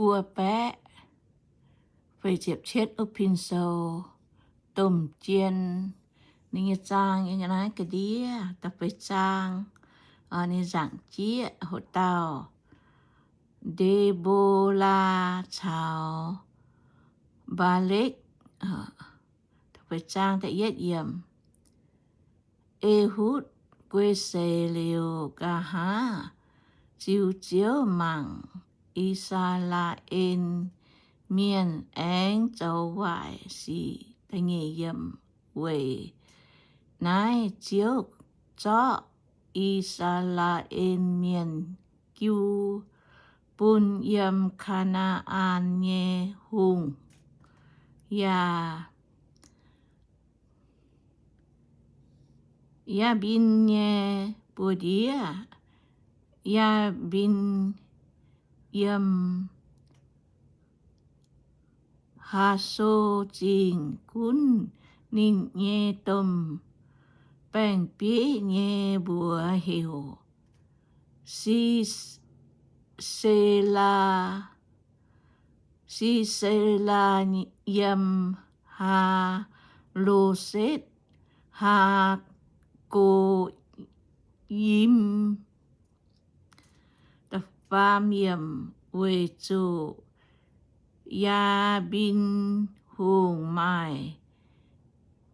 buo baeqv feix ziepc cietv wuov pin sou, domh jien. Ninh nyei zaang yiem naaiv ga'ndiev. Da'feix zaang, ninh nzaangc jieqv hoc dauh Nde^mbo^laa caux Mbaa^lekv. Da'feix zaang da'yietv yiemc. Ehutv guei seix liuz, nqa'haav ziux Ziouv mangc, I^saa^laa^en Mienh aengx zoux waaic sic. Da'nyeic yiemc. Weic naaiv Ziouv zorqv I^saa^laa^en Mienh jiu bun yiem Kaa^naa^an nyei hungh, yaac Yaa^mbin nyei buoz-ndiev. Yaa^mbin yiem Haaso Zingh gunv ninh nyei domh baeng-bieiv nyei mbuox heuc Sisela. Sisela yiem Haa^lo^setv, Haa^ko^yim. Da'faam yiemc. Weic zuqc Yaa^mbin Hungh maaih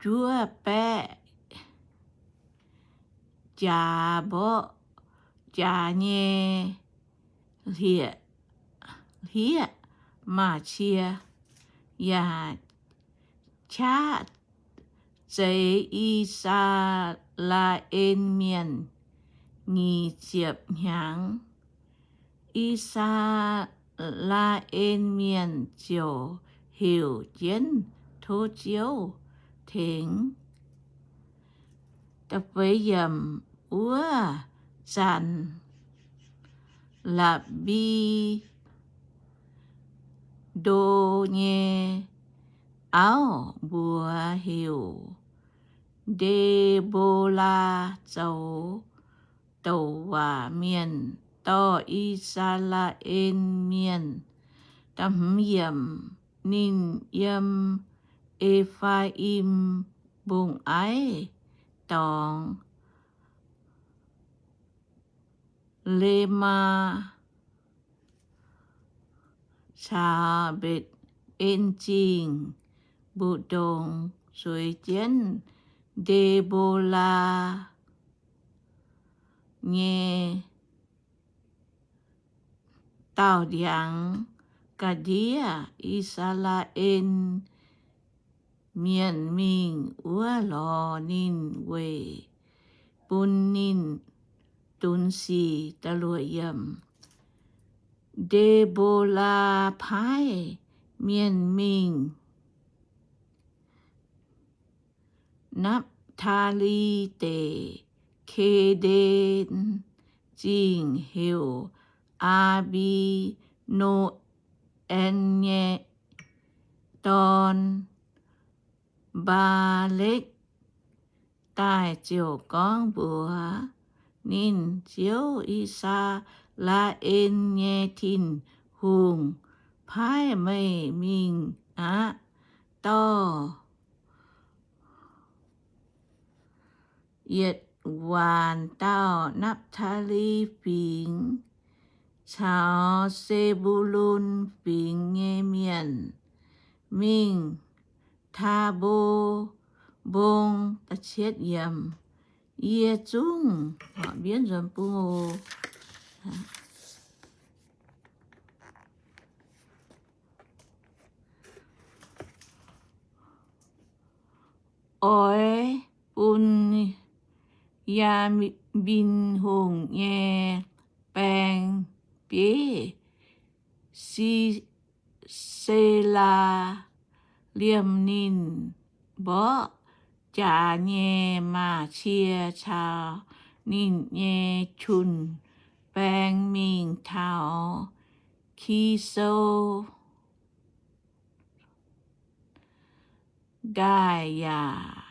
juov baeqv jaax mborqv jaax nyei hlieqv, hlieqv maaz-cie, yaac qaqv zeix I^saa^laa^en Mienh nyic ziepc hnyangx. I^saa^laa^en Mienh ziouc heuc jienv tov Ziouv tengx. Da'feix yiemc. Wuov zanc La'bi ndo nyei auv mbuox heuc Nde^mbo^laa zoux douc waac mienh dorh I^saa^laa^en Mienh. Da'hmz yiemc. Ninh yiem E^faa^im Mbong-Aiv dorngx, Lemaa caux Mbetc^en Zingh mbu'ndongx zueiz jienv Nde^mbo^laa nyei daauh ndiangx ga'ndiev. I^saa^laa^en Mienh mingh wuov lorz ninh weic bun ninh dunx sic. Nde^mbo^laa paaiv mienh mingh Napv^taa^li Deic, Keden Zingh, heuc Aa^bi^no^en nyei dorn, Mbaa^lekv, daaih ziouc gorngv mbuox ninh, Ziouv, I^saa^laa^en nyei Tin-Hungh, paaiv meih mingh aqv. Dorh yietc waanc dauh Napv^taa^li Fingx caux Se^mbu^lun Fingx nyei mienh mingh Taa^mbo Mbong. Yie zungv, mbienv nzuonx bung oc. Oix bun Yaa^mbin Hungh nyei baeng-bieiv, Sisela, liemh ninh mborqv jaax nyei maaz-cie caux ninh nyei jun-baeng mingh taux Kisou ndaaih, yaac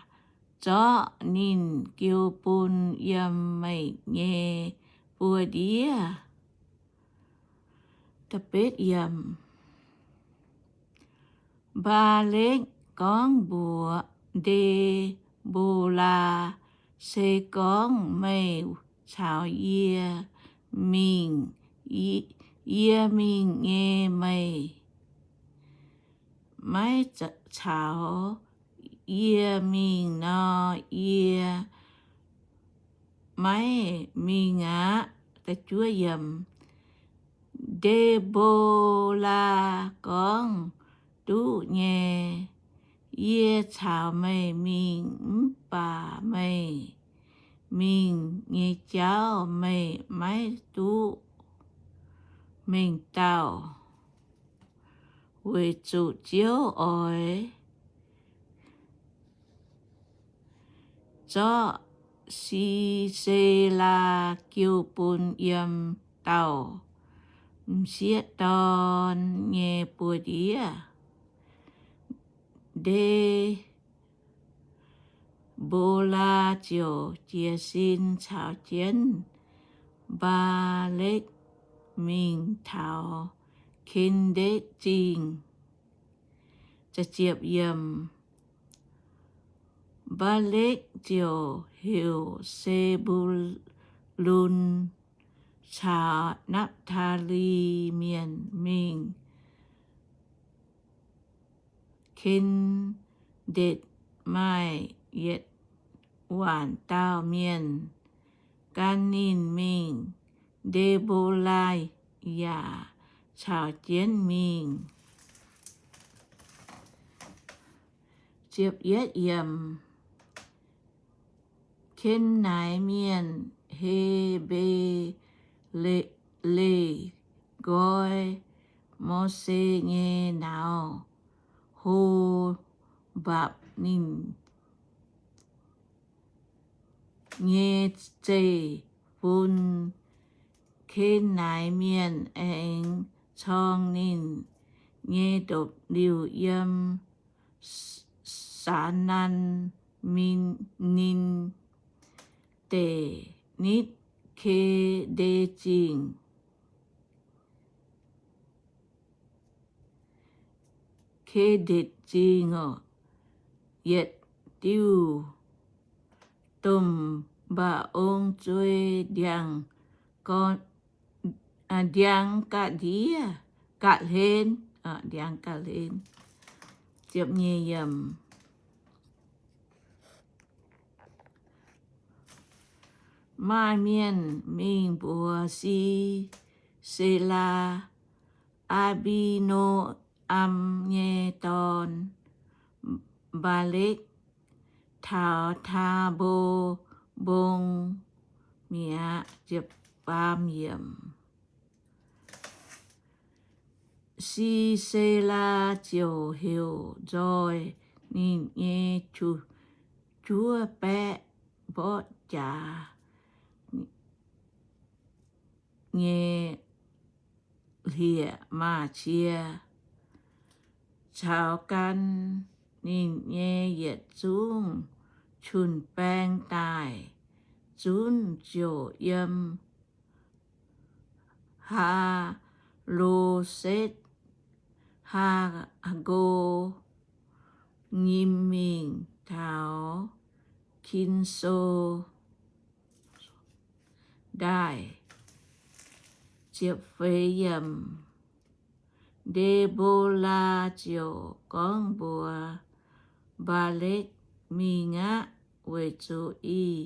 zorqv ninh jiu bun yiem meih nyei buoz-ndiev. Mbaa^lekv gorngv mbuox Nde^mbo^laa, Se gorngv meih caux yie mingh, yie mingh nyei, meih maiv caux yie mingh nor, yie maiv mingh aqv. Nde^mbo^laa gorngv, Duqv nyei. Yie caux meih mingh, mv baac meih mingh nyei jauv meih maiv duqv mengh dauh, weic zuqc Ziouv oix zorqv Si^se^laa jiu bun yiem dauh m'sieqv dorn nyei buoz-ndiev. Nde^mbo^laa ziouc jiez sin caux jienv Mbaa^lekv mingh taux Ken^ndekv Zingh. Mbaa^lekv ziouc heuc Se^mbu^lun caux Napv^taa^li Mienh mingh Ken^ndekv, maaih yietc waanc dauh mienh gan ninh mingh. Nde^mbo^laa yaac caux jienv mingh. Ken^naaic Mienh, He^mbe^le nqoi Mose nyei nauz, Hobapc, ninh nyei zeiv-fun. Ken^naaic Mienh aengx corng ninh nyei ndopv-liuh yiem Saanannim Deic nitv Kede Zingh, Kede Zingh, yietc diuh domh mba'ong zuei ndiangx-gorn, ndiangx ga'ndiev, ga'hlen, ndiangx ga'hlen. Maaih mienh mingh mbuox Sisera, Aa^mbi^no^am nyei dorn, Mbaa^lekv, taux Taa^mbo Mbong mi'aqv. Sisera ziouc heuc nzoih ninh nyei juov baeqv mborqv jaax nyei hlieqv-maaz-cie caux gan ninh nyei yietc zungv jun-baeng daaih zunv ziouc yiem Haa^lo^setv, Haa^nqo nyim mingh taux Kinso Ndaaih. Nde^mbo^laa ziouc gorngv mbuox Mbaa^lekv, Mingh aqv, weic zuqc ih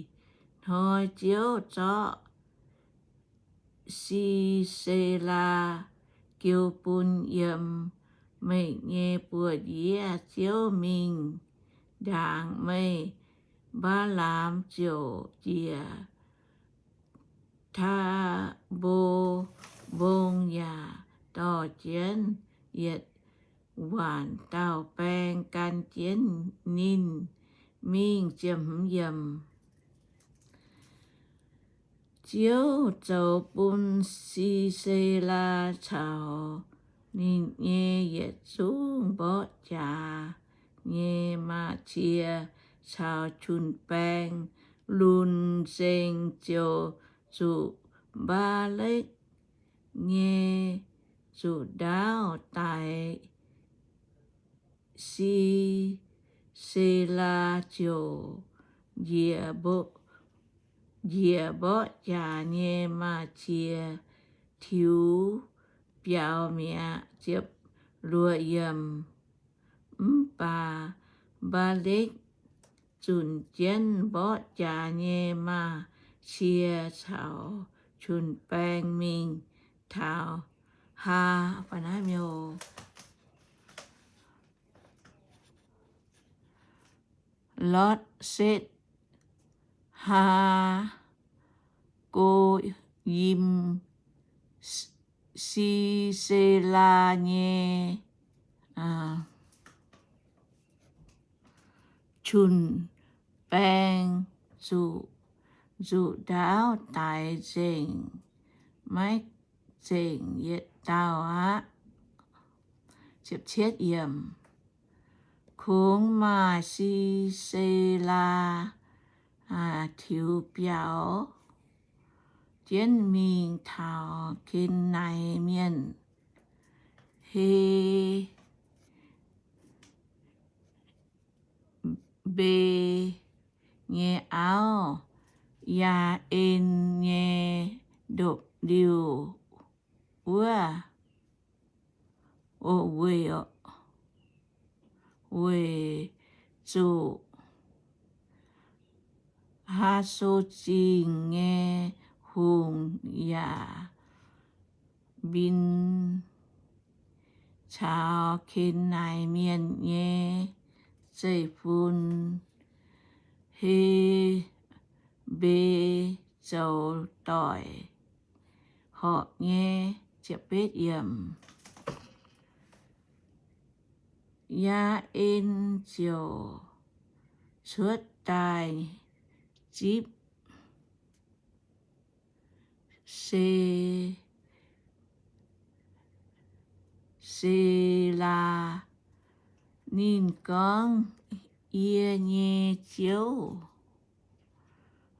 hnoi Ziouv zorqv Sisera jiu bun yiem meih nyei buoz-ndiev. Ziouv mingh ndaangc meih. Mbaa^laam ziouc njiec Taa^mbo Mbong yaac dorh jienv yietc waanc dauh baeng gan jienv ninh mingh. Ziouv zoux bun Sisera caux ninh nyei yietc zungv mborqv jaax nyei maaz-cie caux jun-baeng lunx nzengc, ziouc zuqc Mbaa^lekv nyei zuqc ndaauv daix Sisera ziouc njiec mborqv jaax nyei maaz-cie tiux biaux mi'aqv. Luo yiem, mv baac Mbaalekv zunc jienv mborqv jaax nyei maaz-cie caux jun-baeng mingh taux Haa, Lotv-Setv, Haa-Go-yim, Sisera nyei jun-baeng zuqc nzuqc ndaauv daix nzengc, maiv zengc yietc dauh aqv. Kungx maaih Sisera tiux biaux jienv mingh taux Ken^naaic Mienh, He Mbe nyei auv, Yaa^en nyei ndopv-liuh wuov, weic zuqc Haa^so Zingh nyei hungh, Yaa^mbin, caux Ken^naaic Mienh nyei zeiv-fun, He Mbe, zoux doic horpc nyei. Yaa^en ziouc cuotv daaih zipv Se- Sisera. Ninh gorngv, Yie nyei ziouv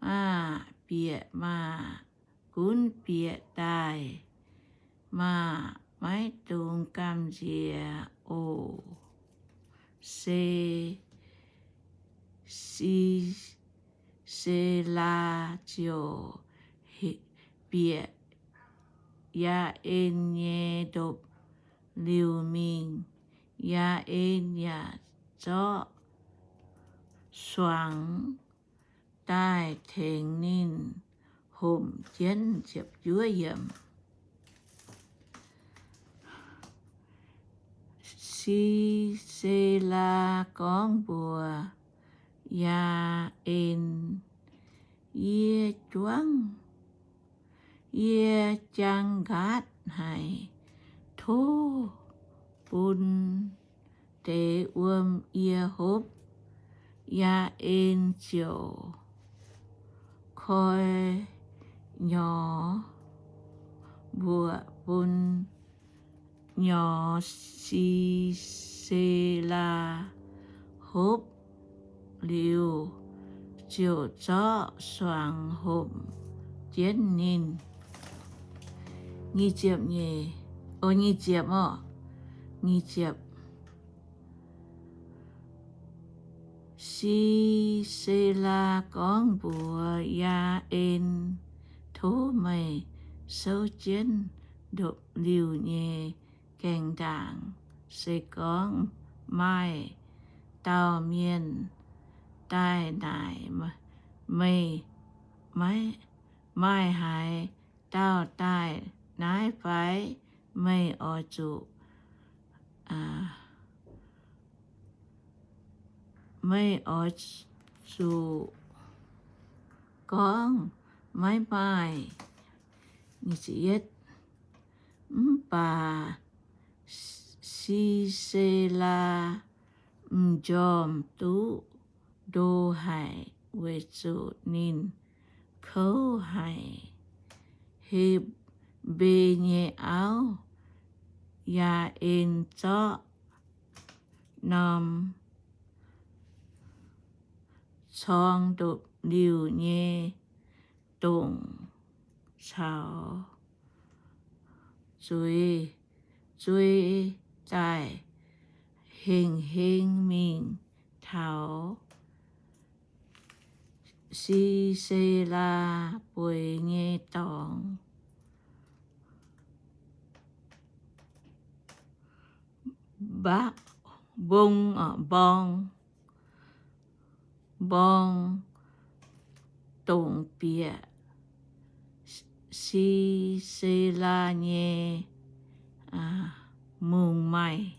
aah! Bieqc maah! Gunv bieqc daaih maah! Maiv dungx gamh nziex oc. Se- Sisera ziouc bieqc Yaa^en nyei ndopv-liuh mingh. Yaa^en yaac zorqv suangx daaih tengx ninh homc jienv. Sisera gorngv mbuox Yaa^en, Yie juangv, yie jang nqaatv haic. Tov bun deix wuom yie hopv. Yaa^en ziouc koi nyorx mbuoqc bun nyorx Sisera hopv liuz, ziouc zorqv suangx homc jienv ninh. Nyic ziepc nyeic, o, nyic ziepc oc, nyic ziepc. Sisera gorngv mbuox Yaa^en, Tov meih souv jienv ndopv-liuh nyei gaengh ndaangc. Se gorngv maaih dauh mienh daaih naaic meih, Maaih haaix dauh daaih naaiv fai? Meih oix zuqc, meih oix zuqc gorngv, Maiv maaih. Mv baac Sisera m'njormh duqv ndo haic, weic zuqc ninh kouv haic. He- Mbe nyei auv, Yaa^en, zorqv norm corng ndopv-liuh nyei dongc caux zuiz zuei daaih hengx heng mingh taux Si^se^laa bueix nyei dorngx, mbong, mborng, mborng dongc bieqc Si^se^laa nyei mungz maaih.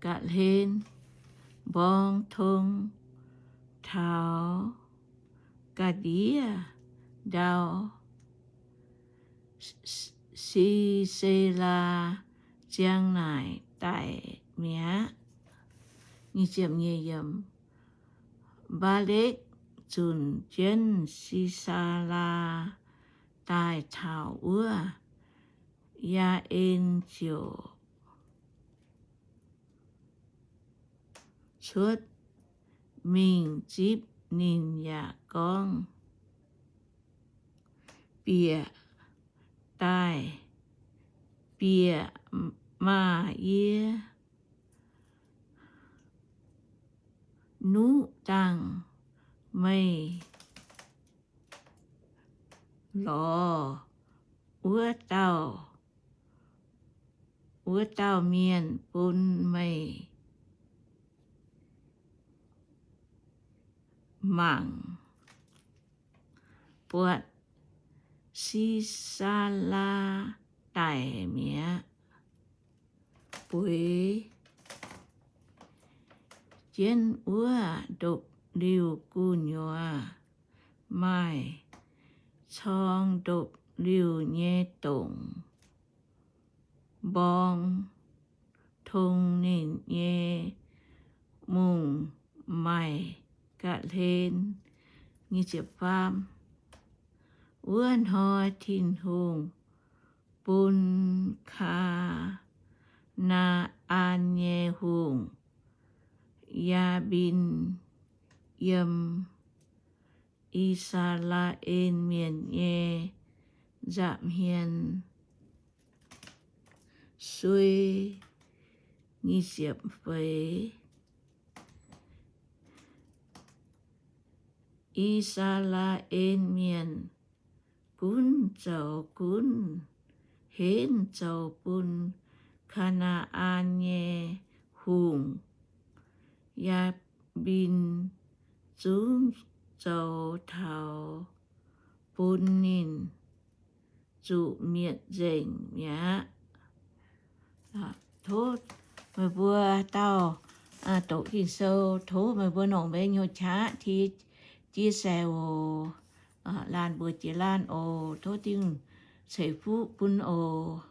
Ga'hlen mborng tong taux ga'ndiev ndau, Si^se^laa ziang naaic daic mi'aqv. Mbaa^lekv zunc jienv Si^se^laa daaih taux wuov, Yaa^en ziouc cuotv mingh zipv ninh yaac gorngv, Bieqc daaih, bieqc maah! Yie nuqv dangh meih lorz wuov dauh, wuov dauh mienh bun meih mangc. Buatc Si^se^laa daic mi'aqv. Bueix jienv wuov ndopv-liuh gu'nyuoz, maaih corng ndopv-liuh nyei dongc mborng tong ninh nyei mungz maaih ga'hlen. Wuov hnoi Tin-Hungh bun Kaa^naa^an nyei hungh, Yaa^mbin, yiem I^saa^laa^en Mienh nyei nza'hmien suei. Feix, I^saa^laa^en Mienh gunv zoux gunv henv zoux bun Kaa^naa^an nyei hungh, Yaa^mbin, zungv zoux taux bun ninh zuqc mietc nzengc mi'aqv. Tov meih mbuo dauh doqc Ging-Sou, tov meih mbuo nongc mbuo nyei hnyouv qaqv chia sẻ oc. Laanh mbuox jiex laanh oc. Tov Tin-Hungh ceix fuqv bun oc.